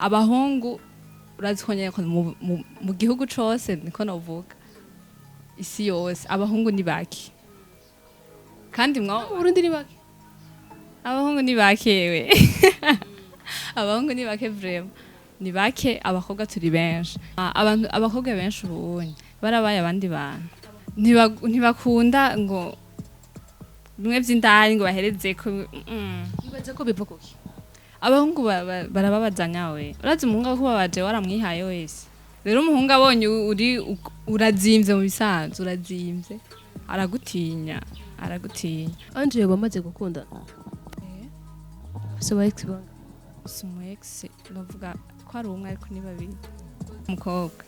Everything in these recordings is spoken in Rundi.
Abahungu urazi ko nyene ko mu gihugu cose, niko novuga, isi yose, abahungu ni bake kandi mwa Mu Burundi ni bake. Abahungu ni bake we, abahungu ni bake, vraiment ni bake. Abakobwa turi benshi. Abantu, abakobwa benshi ubunye barabaye abandi bantu. Ntibakunda ngo bimwe vy'indani ngo baherezeko. Wibaza ko biva kuki? Abahungu barababazanya we. Urazi umuhungu akubabaje, waramwihaye wese. Rero umuhungu abonye uri urazimvye, mu bisanzwe urazimvye, aragutinya, aragutinya. Anje yoba amaze gukundana? Afise aba ex banga? Si umu ex, novuga ko ari umwe, ariko ni babiri. Umukobwa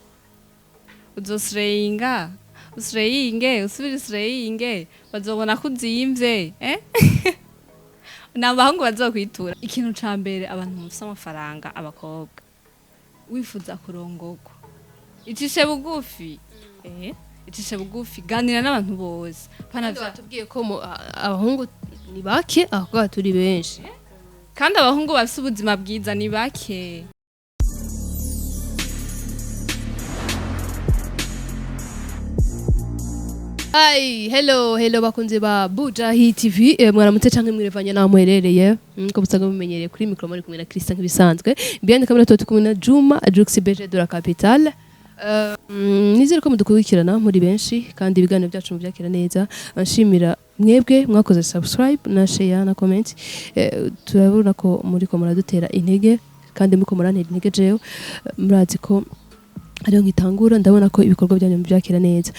uzosireyinga, usireyinge, usubire usireyinge, bazobona ko uzimvye, eh? Ni abahungu bazokwitura. Ikintu ca mbere, abantu mufise amafaranga, abakobwa, wifuza kurongorwa, icishe bugufi, icishe bugufi, ganira n'abantu bose. Pana Kandi batubwiye ko abahungu ni bake, abakobwa turi benshi. Kandi abahungu bafise ubuzima bwiza ni bake. Hi, hello, hello bakunzi ba Bujahi TV, mwaramutse canke mwirevanye naho muherereye. Nko musanzwe mumenyereye, kuri micro muri kumwe na Christian nk'ibisanzwe. Behind camera tuba turi kumwe na Juma Jux BG de la Capitale. Nizere ko mudukurikirana muri benshi kandi ibiganiro byacu mubyakira neza. Nshimira mwebwe mwakoze subscribe na share na comment. Turabona ko muriko muradutera intege kandi muriko murantera intege jewe. Murazi ko ariyo nkitangura, ndabona ko ibikorwa byanyu mubyakira neza.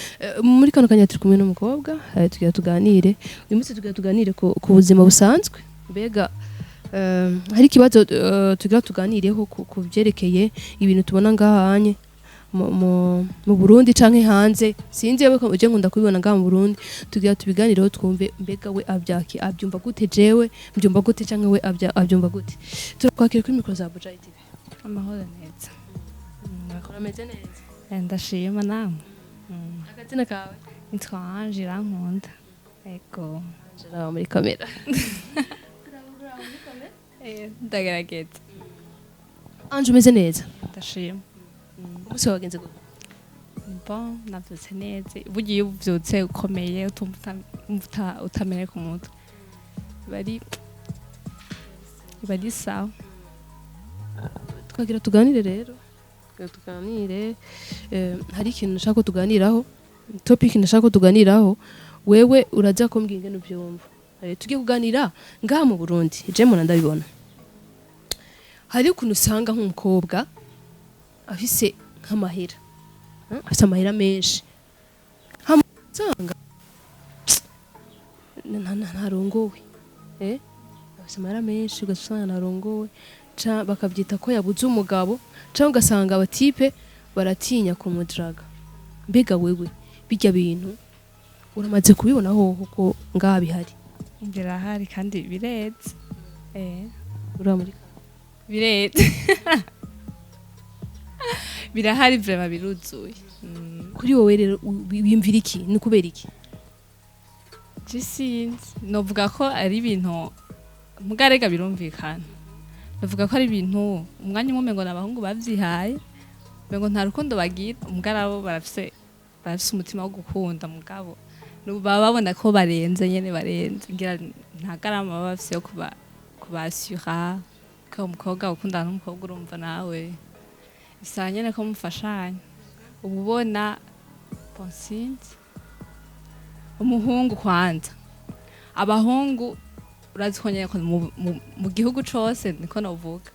Muri kano kanya turi kumwe n'umukobwa, tugira tuganire uyu munsi, tugira tuganire ku buzima busanzwe. Mbega hari ikibazo tugira tuganireho ku byerekeye ibintu tubona ngaha hanye mu Burundi canke hanze, sinzi yewe ko je nkunda kubibona ngaha mu Burundi. Tugira tubiganireho, twumve mbega we abyaki abyumva gute, jewe mbyumva gute, canke we abyumva gute. Turakwakira kuri micro za Bujahi TV. Amahoro neza. Urameze neza? Ndashima, namwe? Akazina kawe? Nitwa Ange Irankunda, ego. Angela muri kamera. Ndagerageza. Ange, umeze neza? Ndashima. Umunsi wawe wagenze gute? Bon, navyutse neza. Burya iyo uvyutse ukomeye, utumva utameneka umutwe, biba ari sawa. Twagira tuganire rero, twagira tuganire. Hari ikintu nashaka ko tuganiraho, topic nashaka ko tuganiraho. Wewe uraza kumbwira ingene uvyumva. Tugiye kuganira ngaha mu Burundi. Je muna ndabibona, hari ukuntu usanga nk'umukobwa afise nk'amahera, afise amahera menshi, hama usanga ntarongowe, afise amahera menshi, ugasanga ntarongowe, bakabyita ko yabuze umugabo, cyangwa ugasanga abatipe baratinya kumudraga. Mbega wewe bijya bintu uramaze kubibona hoho ko ngaha bihari? Birahari kandi bireze. Uriya muri Bireze, birahari vraiment, biruzuye. Kuri wowe rero wiyumvira iki? Ni kubera iki? Je sinzi, novuga ko ari ibintu mugarega birumvikana. Novuga ko ari ibintu umwanya umwe umengo n'abahungu bavyihaye, umengo nta rukundo bagira. Mugarabo barafise umutima wo gukunda, mugabo baba babona ko barenze nyene, barenze. Ngira nta garama baba bafise yo kubasura ko umukobwa ukundana n'umukobwa, urumva nawe bisaba nyene ko mufashanya. Uba ubona, bon, sinzi, umuhungu kwanza, abahungu urazi ko nyene ko mu gihugu cose, niko novuga,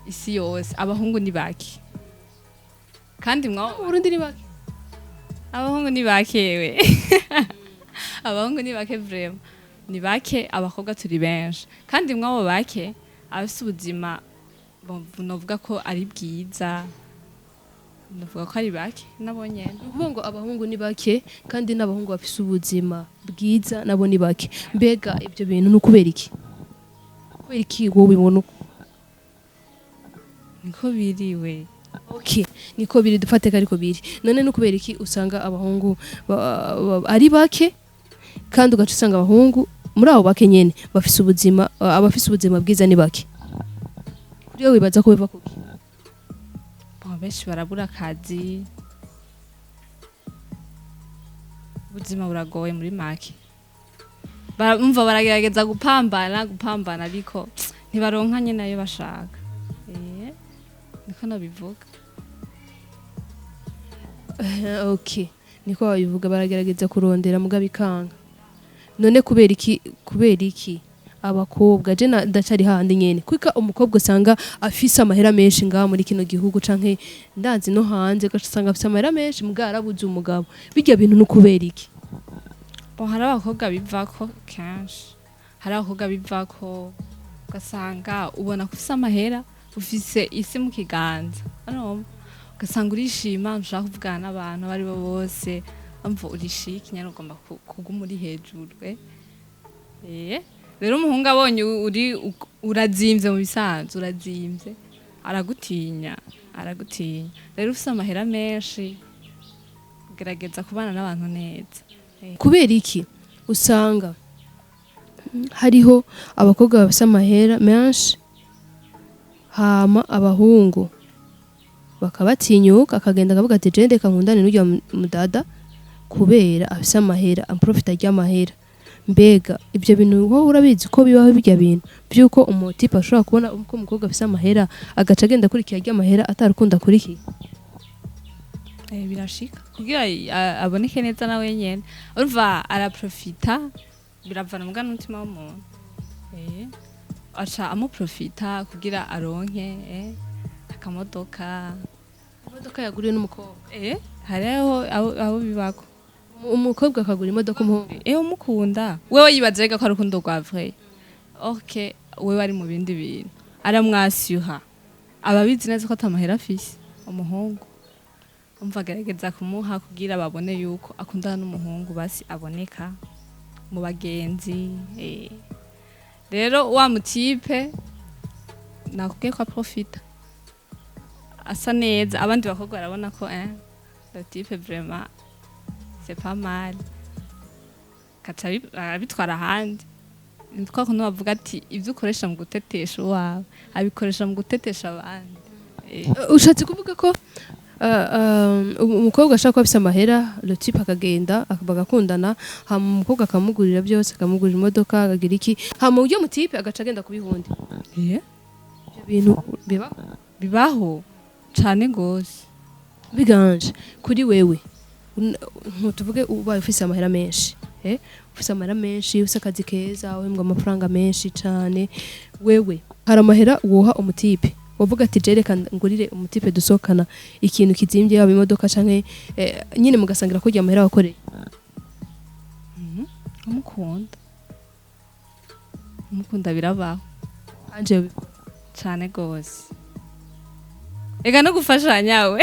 isi yose, abahungu ni bake kandi mwa Mu Burundi ni bake. Abahungu ni bake we, abahungu ni bake, vraiment ni bake. Abakobwa turi benshi kandi mwabo bake, abafise ubuzima novuga ko ari bwiza, novuga ko ari bake nabo nyene. Ni ukuvuga ngo abahungu ni bake kandi n'abahungu bafise ubuzima bwiza nabo ni bake. Mbega ibyo bintu ni ukubera iki? Kubera iki wowe ubibona uko? Niko biriwe. Okay, niko biri, dufate ko ariko biri. None no kubera iki usanga abahungu ari bake kandi ugaca usanga abahungu muri abo bake nyene bafise ubuzima, abafise ubuzima bwiza ni bake? Kuri wowe wibaza ko biva kuki? Abenshi barabura akazi, ubuzima buragoye muri make. Umva baragerageza gupambana gupambana, ariko ntibaronka nyene ayo bashaka. Niko nabivuga. Okay, niko babivuga, baragerageza kurondera muga bikanga. None kubera iki abakobwa, je ndacari handi nyene, kuko umukobwa usanga afise amahera menshi ngaha muri kino gihugu canke ndazi no hanze, ugaca usanga afise amahera menshi muga yarabuze umugabo? Bijya bintu ni kubera iki? Bon, hari abakobwa bivako kenshi, hari abakobwa bivako, ugasanga ubona ko ufise amahera, ufise isi mu kiganza, urumva, ugasanga urishima, ntushaka kuvugana n'abantu abo ari bo bose, umva urishika nyene, ugomba kuguma uri hejuru. Rero umuhungu abonye uri urazimvye, mu bisanzwe urazimvye, aragutinya, aragutinya. Rero ufise amahera menshi, gerageza kubana n'abantu neza. Kubera iki usanga hariho abakobwa bafise amahera menshi, hama abahungu bakabatinyuka, akagenda akavuga ati: "Je ndeka nkundane n'urya mudada kubera afise amahera, amprofita ry'amahera"? Mbega ibyo bintu wowe urabizi ko bibaho, bijya bintu by'uko umutipe ashobora kubona uko umukobwa afise amahera, agaca agenda akurikira ry'amahera atarukundo akurikiye? Birashika kugira aboneke neza nawe nyene, urumva araprofita, biravana muga n'umutima w'umuntu. Aca amuprofita kugira aronke akamodoka. Imodoka yaguriwe n'umukobwa? Hariho aho bibako. Umukobwa akagura imodoka umuhungu? Umukunda wewe yibaza rega ko ari urukundo rwa vrai, okay, wewe ari mu bindi bintu, aramwasyuha, aba abizi neza ko atamahera afise umuhungu. Umva, agerageza kumuha kugira babone yuko akundana n'umuhungu, basi aboneka mu bagenzi. Rero wa mutipe nakubwiye ko aprofita asa neza, abandi bakobwa barabona ko le type vraiment c'est pas mal, kaca arabitwara ahandi. Ni kwa kuntu bavuga ati ibyo ukoresha mu gutetesha uwawe abikoresha mu gutetesha abandi. Ushatse kuvuga ko umukobwa ashaka kuba afise amahera, le type akagenda bagakundana, hama umukobwa akamugurira byose, akamugurira imodoka, akagira iki, hama uryo mutipe agaca agenda kubihundi? Ibyo bintu biba? Bibaho cane gose. Biganje kuri wewe, ntutuvuge ubaye ufise amahera menshi, ufise amahera menshi, ufise akazi keza, uhembwa amafaranga menshi cane, wewe hari amahera woha umutipe, wavuga ati: "Je reka ngurire umutipe dusohokana ikintu kizimbye, yaba imodoka canke nyine mugasangira kurya amahera wakoreye"? Umukunda, umukunda, birabaho. Anje ubikora? Cane gose. Ega no gufashanya, we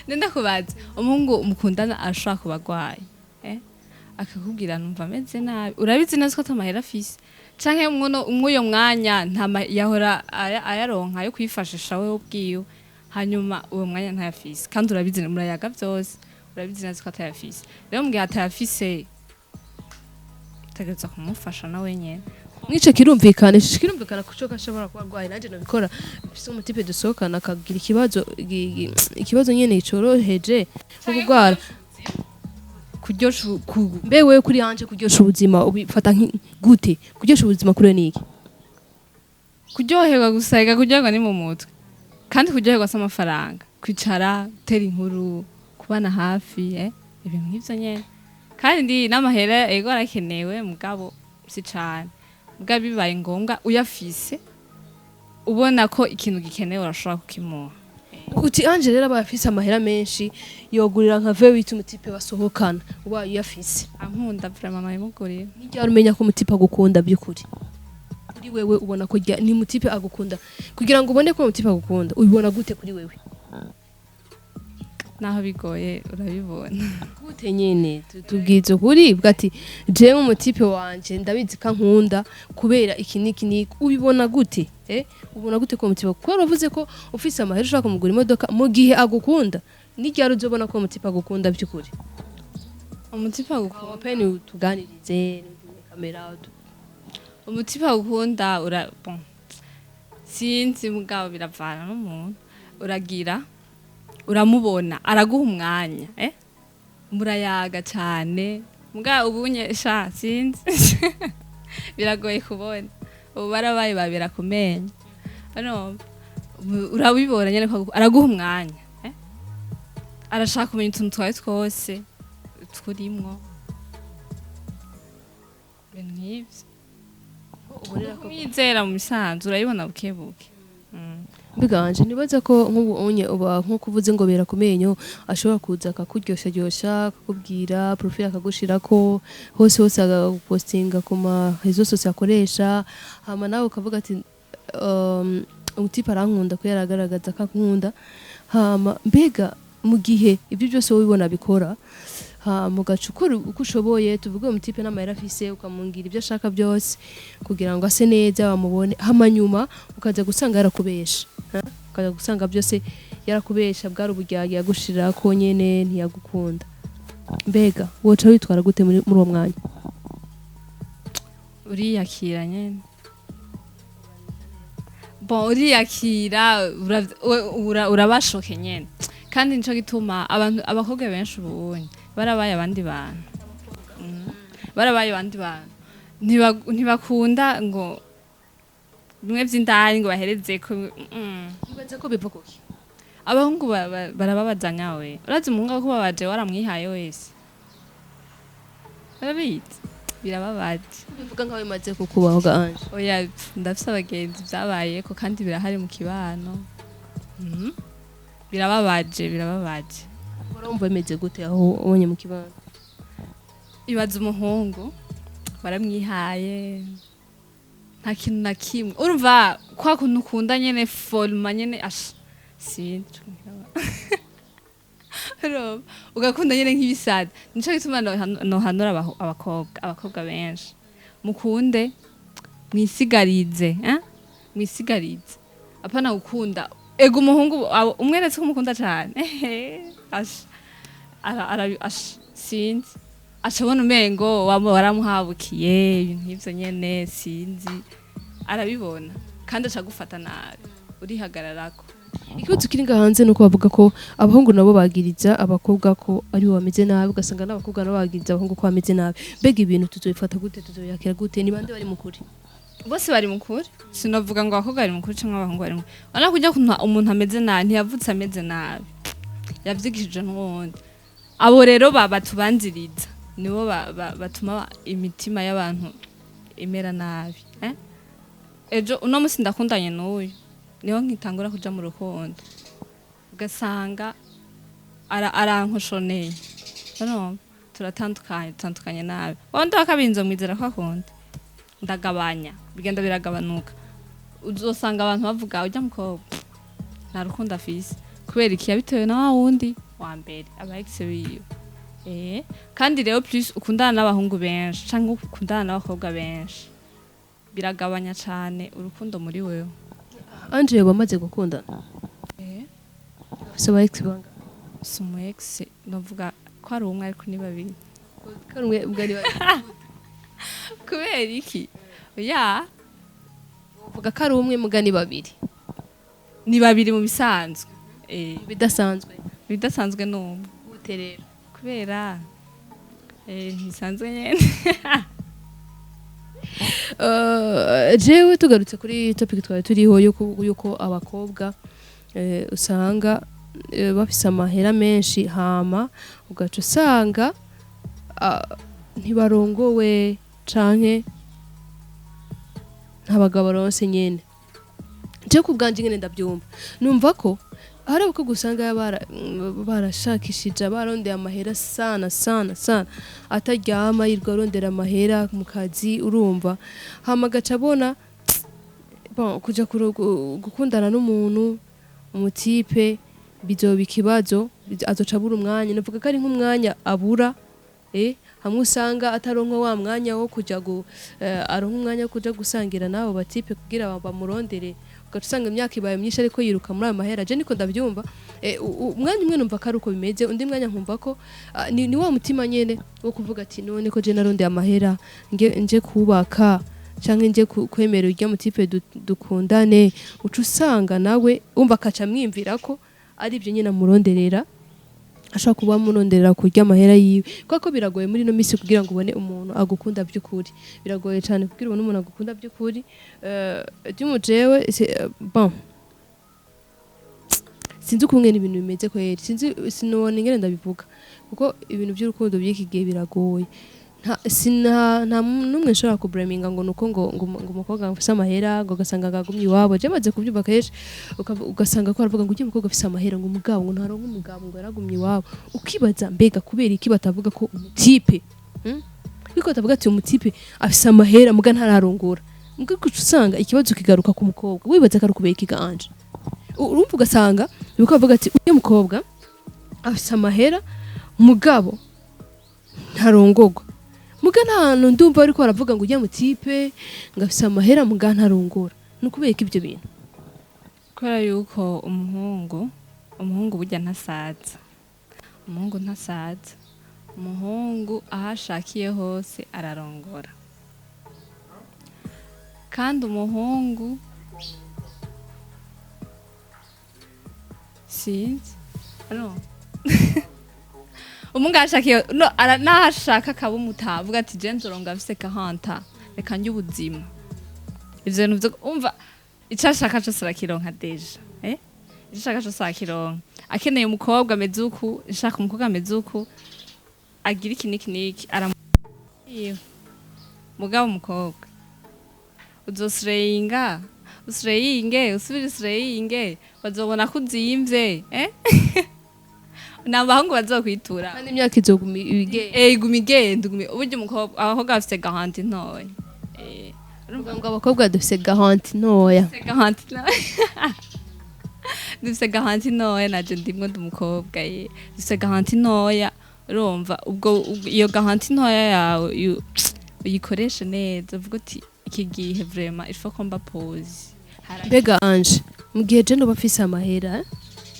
nenda kubaza, umuhungu mukundana arashobora kuba agwaye, akakubwira: "Numva ameze nabi." Urabizi neza ko atamahera afise, canke mw'uyo mwanya nta yahora ayaronka yo kwifashisha wewe ubwiwe, hanyuma uwo mwanya ntayafise, kandi urabizi, murayaga vyose, urabizi neza ko atayafise. Rero mu gihe atayafise, utegerezwa kumufasha nawe nyene. Mwico kirumvikana, ico kirumvikana kuco ko ashobora kuba arwaye. Nanje nabikora, mfise umutipe dusohokana akagira ikibazo, ikibazo nyene coroheje nko kurwara. Kuryosha ku Mbe wewe kuri yanje, kuryosha ubuzima ubifata gute? Kuryosha ubuzima kuri we ni iki? Kuryoherwa gusa. Ega kuryoherwa ni mu mutwe, kandi kuryoherwa si amafaranga. Kwicara, gutera inkuru, kubana hafi, ibintu nk'ivyo nyene. Kandi n'amahera ego arakenewe, mugabo si cane. Mugabo bibaye ngombwa, uyafise, ubona ko ikintu gikenewe, urashobora kukimuha. Uti Anje rero aba afise amahera menshi, yogurira nka V8 umutipe basohokana, ubaye uyafise? Ankunda vraiment, nabimugurira. N'iryari umenya ko umutipe agukunda by'ukuri? Kuri wewe ubona ko ni umutipe agukunda? Kugira ngo ubone ko umutipe agukunda, ubibona gute kuri wewe? Naho bigoye, urabibona. Gute nyene? Tubwize ukuri, bwa ati: "Jewe umutipe wanje ndabizi ko ankunda kubera iki n'iki n'iki." Ubibona gute? Ubona gute ko umutipe, kuko uravuze ko ufise amahera ushaka kumugura imodoka mu gihe agukunda, n'iryari uzobona ko umutipe agukunda by'ukuri? Umutipe agukunda. Open, tuganirize kamera. Umutipe agukunda ura, bon, sinzi, mugabo biravana n'umuntu. Uragira uramubona, araguha umwanya, murayaga cyane. Mbwa ubunye sha sinzi, biragoye kubona. Ubu barabaye babera kumenya. Urumva? Urabibona nyene ko araguha umwanya, arashaka kumenya utuntu twawe twose turimwo, ibintu nk'ivyo. Ubonera ko Kumwizera mu misanzu urabibona buke buke. Mbiganje nibaza ko nk'ubu unye uba nk'uko uvuze ngo bera ku menyo, ashobora kuza akakuryoshya, akakubwira profile, akagushirako hose hose, akagupostinga ku ma réseaux sociaux akoresha, hama nawe ukavuga ati umutipe arankunda ko yaragaragaza ko ankunda. Hama mbega mu gihe ibyo byose wowe ubibona bikora, hama ugaca ukora uko ushoboye, tuvuge umutipe n'amahera afise, ukamungira ibyo ashaka byose kugira ngo ase neza bamubone, hama nyuma ukaza gusanga yarakubesha, ha? Ukaza gusanga byose yarakubesha, bwari uburyarya yagushirira ko nyene ntiyagukunda, mbega woca witwara gute muri uwo mwanya? Uriyakira nyene. Bon, uriyakira, urabashoke nyene. Kandi nico gituma abantu, abakobwa benshi ubunye barabaye abandi bantu. Barabaye abandi bantu. Ntibakunda ngo bimwe vy'indani ngo baherezeko. Nibaza ko biva kuki? Abahungu barababazanya. We urazi umuhungu akubabaje waramwihaye wese, urabizi, birababaje. Bivuga nkaho bimaze kukubaho ga Ange? Oya, pf, ndafise abagenzi vyabayeko kandi birahari mu kibano. Birababaje, birababaje. Urumva bimeze gute aho ubonye mu kibano? Ibaza umuhungu waramwihaye, nta kintu na kimwe. Urumva kwa kuntu ukunda nyene, forma nyene, asha sinzi, urumva ugakunda nyene nk'ibisazi. Nico gituma nohanura abakobwa benshi: mukunde mwisigarize, eh? Mwisigarize, apana gukunda. Ego, umuhungu umweretse ko umukunda cane, asha asha sinzi, acabona umengo waramuhabukiye, ibintu nk'ivyo nyene, sinzi, arabibona kandi aca agufata nabi, urihagararako. Ikibazo kiri ngaha hanze nuko bavuga ko abahungu nabo bagiriza abakobwa ko aribo bameze nabi, ugasanga n'abakobwa nabo bagiriza abahungu ko bameze nabi. Mbega ibintu tuzobifata gute? Tuzobyakira gute? Ni bande bari mu kuri? Bose bari mu kuri. Sinovuga ngo abakobwa bari mu kuri canke abahungu bari mu kuri. Urabona kurya kuntu umuntu ameze nabi, ntiyavutse ameze nabi, yavyigishije n'uwundi. Abo rero batubanziriza nibo batuma imitima y'abantu imera nabi, eh? Ejo uno musi ndakundanye n'uyu, niho nkitangura kuja mu rukundo, ugasanga arankoshoneye, urumva turatandukanye, dutandukanye nabi. Wandi wa kabiri nzomwizera ko akunda, ndagabanya, bigenda biragabanuka. Uzosanga abantu bavuga ujya mukobwa nta rukundo afise. Kubera iki? Yabitewe na wa wundi wa mbere, aba ex wiwe. Kandi rero plus ukundana n'abahungu benshi canke ukundana n'abakobwa benshi, biragabanya cane urukundo muri wewe. Ange yoba amaze gukundana? Afise aba ex banga? Si umu ex, novuga ko ari umwe, ariko ni babiri. Kamwe ubwo ari Kubera iki? Ya. Uvuga ko ari umwe mugani babiri? Ni babiri mu bisanzwe. Bidasanzwe? Bidasanzwe ni umwe. Gute rero? Kubera ntibisanzwe nyene. Jewe tugarutse kuri topic twari turiho yuko abakobwa usanga bafise amahera menshi, hama ugaca usanga ntibarongowe canke nta bagabo baronse nyene. Je ku bwanje nyene ndabyumva, numva ko hari abakobwa usanga barashakishije, barondeye amahera sana sana sana, ataryama, yirirwa arondera amahera mu kazi, urumva, hama agaca abona bon kuja gukundana n'umuntu umutipe bizoba ikibazo, azoca abura umwanya. Navuga ko ari nk'umwanya abura, hamwe usanga ataronka wa mwanya wo kuja aronka umwanya wo kuja gusangira n'abo batipe kugira bamurondere, ugaca usanga imyaka ibaye myinshi ariko yiruka muri ayo mahera. Je niko ndabyumva. Umwanya umwe numva ko ari uko bimeze, undi mwanya nkumva ko ni wa mutima nyene wo kuvuga ati none ko je narondeye amahera nge nje kubaka. Canke nje kwemera urya mu type dukundane, uca usanga nawe umva akaca amwiyumvira ko ari ibyo nyine amuronderera, ashobora kuba amuronderera kurya amahera yiwe, kuko biragoye muri ino minsi kugira ngo ubone umuntu agukunda by'ukuri. Biragoye cyane kugira ubone umuntu agukunda by'ukuri. By'umujewe bon, sinzi ukungene ibintu bimeze kweri, sinzi, sinubona ingene ndabivuga, kuko ibintu by'urukundo by'iki gihe biragoye. Nta sina nta n'umwe nshobora kublaminga ngo nuko ngo umukobwa afise amahera ngo ugasanga agagumye iwabo. Je maze kubyumva kenshi, ugasanga ko aravuga ngo ujye umukobwa afise amahera, ngo umugabo ngo ntaronka umugabo, ngo yaragumye iwabo. Ukibaza mbega kubera iki batavuga ko umu type, Ariko batavuga ati umu type afise amahera muga ntararongora, muga ugaca usanga ikibazo kigaruka ku mukobwa. Wibaza ko ari ukubera ikiganje? Urumva ugasanga niko bavuga ati uyu mukobwa afise amahera mugabo ntarongorwa, muga nta hantu ndumva ariko baravuga ngo ujya mu type ngo afise amahera muga ntarongora. Ni ukubera ko ibyo bintu? Kubera yuko umuhungu burya ntasaza. Umuhungu ntasaza. Umuhungu aho ashakiye hose ararongora. Kandi umuhungu sinzi no umuhungu ashakiye no naho ashaka akaba umutaha, avuga ati je nzoronga afise 40, reka ndye ubuzima. Ivyo bintu vyo umva, ico ashaka cose arakironka déjà, ico ashaka cose arakironka. Akeneye umukobwa ameze uku, nshaka umukobwa ameze uku, agira iki niki niki, aramu mugabo umukobwa uzosireyinga, usireyinge, usubire usireyinge, bazobona ko uzimvye, nta bahungu bazokwitura. Kandi imyaka izoguma igenda. Iguma igenda, iguma uburyo umukobwa, abakobwa bafise garantie ntoya. Uvuga ngo abakobwa dufise garantie ntoya. Dufise garantie ntoya, dufise garantie ntoya. Naje ndimwo, ndi umukobwa ye, dufise garantie ntoya. Urumva ubwo iyo garantie ntoya yawe uyikoreshe neza, uvuga uti iki gihe vraiment il faut ko mba posée. Mbega Anje, mu gihe je noba mfise amahera,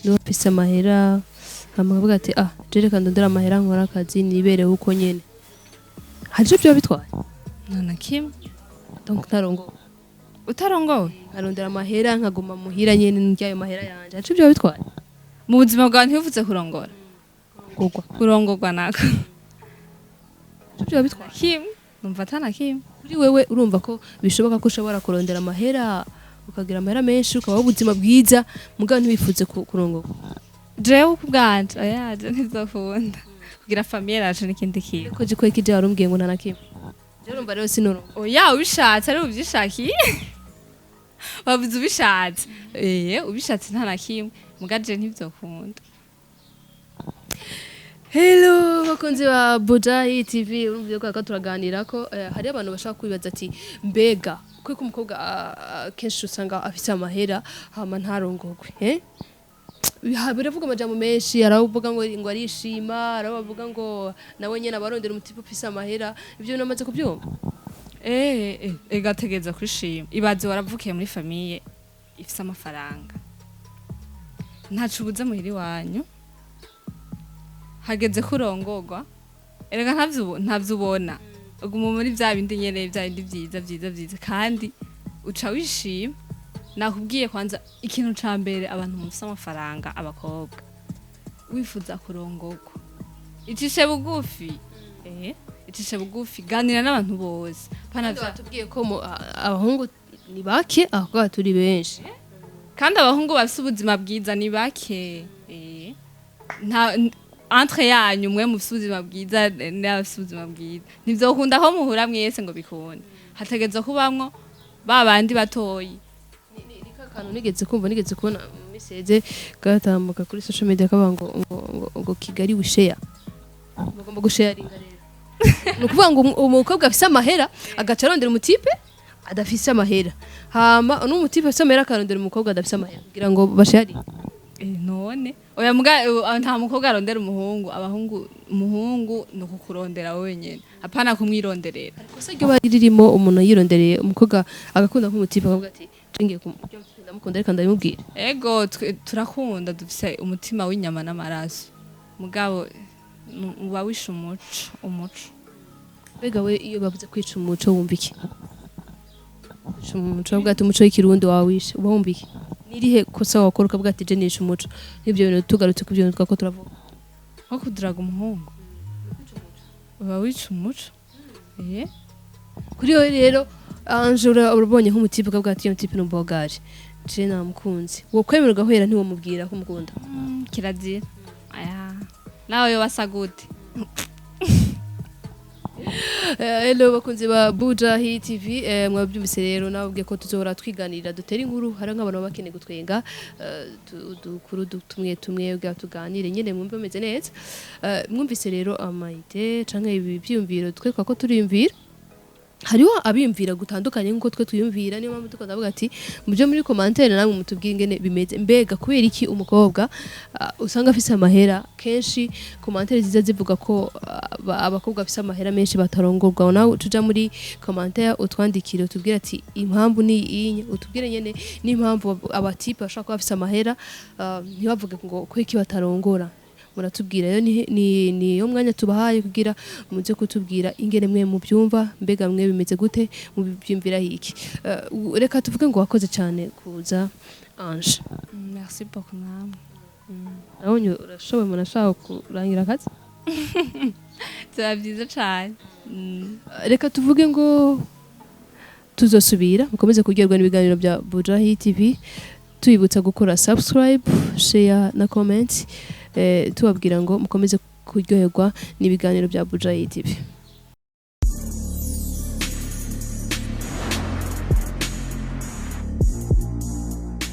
noba mfise amahera, hama nkavuga ati ah, je reka ndondere amahera, nkora akazi, nibereho uko nyene, hari ico vyoba bitwaye? Nta na kimwe. Donc ntarongowe? Utarongowe. Nkarondera amahera, nkaguma muhira nyene, ndya ayo mahera yanje, hari ico vyoba bitwaye? Mu buzima bwawe ntibivuze kurongora. Kugwa. Kurongorwa nako. Ico vyoba bitwaye? Kimwe, numva atana kimwe. Kuri wewe urumva ko bishoboka ko ushobora kurondera amahera, ukagira amahera menshi, ukabaho ubuzima bwiza, mugabo ntiwifuze kurongorwa? Jewe ku bwanje, oya, je ntizokunda kugira famille yacu n'ikindi kintu. Ko jiko ikije warumbwiye ngo nta na kimwe, je urumva rero sinorongo. Oya, ubishatse ari ubyishakiye, wavuze ubishatse, ubishatse nta na kimwe, muga je ntivyokunda. Hello bakunzi ba Bujahi TV, urumva ko turaganira ko hari abantu bashaka kwibaza ati mbega kuko umukobwa kenshi usanga afise amahera hama ntarongogwe, biravuga amajambo menshi, aravuga ngo arishima, aravuga ngo nawe nyene abarondera umu type ufise amahera. Ivyo bintu amaze kubyumva? Egategereza kwishima. Ibaze waravukiye muri famille ifise amafaranga, ntaco ubuze muhira iwanyu, hageze ko urongorwa, erega ntavyo ubona, uguma muri vya bindi nyene, vya bindi vyiza vyiza vyiza, kandi uca wishima. Nakubwiye kwanza ikintu ca mbere, abantu mufise amafaranga, abakobwa, wifuza kurongorwa, icishe bugufi, icishe bugufi, ganira n'abantu bose pana. Kandi batubwiye ko abahungu ni bake, abakobwa turi benshi. Kandi abahungu bafise ubuzima bwiza ni bake. Nta entre yanyu mwe mufise ubuzima bwiza n'abafise ubuzima bwiza, ntivyokunda ko muhura mwese ngo bikunde. Hategerezwa kubamwo ba bandi batoyi. Ni ka kantu nigeze kumva, nigeze kubona mu message gatambuka kuri social media, kavuga ngo Kigali we share, bagomba gusharinga. Rero ni ukuvuga ngo umukobwa afise amahera agaca arondera umu type adafise amahera, hama n'umu type afise amahera akarondera umukobwa adafise amahera kugira ngo basharinge. None oya, muga nta mukobwa arondera umuhungu. Abahungu, umuhungu ni ukukurondera wenyene, apana kumwironderera. Ikosa ryo bari ririmo umuntu yirondereye umukobwa, agakunda nk'umu type, akavuga ati ngiye ndamukunda, reka ndabimubwira. Ego, turakunda, dufise umutima w'inyama n'amaraso, mugabo uba wishe umuco. Mbega we iyo bavuze kwica umuco wumva iki? Umuco, bavuga ati umuco w'ikirundi wawishe, uba wumva iki? Nirihe kosa wakora ukavuga ati je nishe umuco? N'ibyo bintu, tugarutse ku byo bintu twako turavuga. Nko kuduraga umuhungu, uba wica umuco. Kuri wowe rero, Ange, urabonye nk'umu type ukavuga ati iyo type ni umbogaje, je namukunze, wo kwemera ugahwera, ntiwamubwira ko umukunda? Kirazira. Aya nawe yo basa gute? Hello bakunzi ba Buja Hit TV, mwabyumvise rero, nababwiye ko tuzohora twiganirira, dutera inkuru. Hari nk'abantu baba bakeneye gutwenga, udukuru tumwe tumwe kugira tuganire nyene mwumve bameze neza. Mwumvise rero ama idées canke ibi byiyumviro twe ko turiyumvira, hariho abiyumvira gutandukanye nk'uko twe twiyumvira. Niyo mpamvu dukunda kuvuga ati mubyo muri commentaire namwe mutubwire ingene bimeze. Mbega kubera iki umukobwa usanga afise amahera, kenshi commentaire ziza zivuga ko abakobwa bafise amahera menshi batarongorwa? Nawe tuja muri commentaire utwandikire, utubwire ati impamvu ni iyi, utubwire nyene n'impamvu aba type bashobora kuba bafise amahera, ntibavuge ngo kubera iki batarongora. Muratubwira rero, ni yo mwanya tubahaye kugira muze kutubwira ingene mwe mubyumva. Mbega mwe bimeze gute? Mubyumvira iki? Reka tuvuge ngo wakoze cyane kuza, Ange. Merci beaucoup namwe. Nabonye urashoboye, umuntu ashaka kurangira akazi. Byaba byiza cyane. Reka tuvuge ngo tuzosubira. Mukomeze kuryoherwa n'ibiganiro bya Bujahi TV, tubibutsa gukora subscribe, share na comment, tubabwira ngo mukomeze kuryoherwa n'ibiganiro bya Bujahi TV.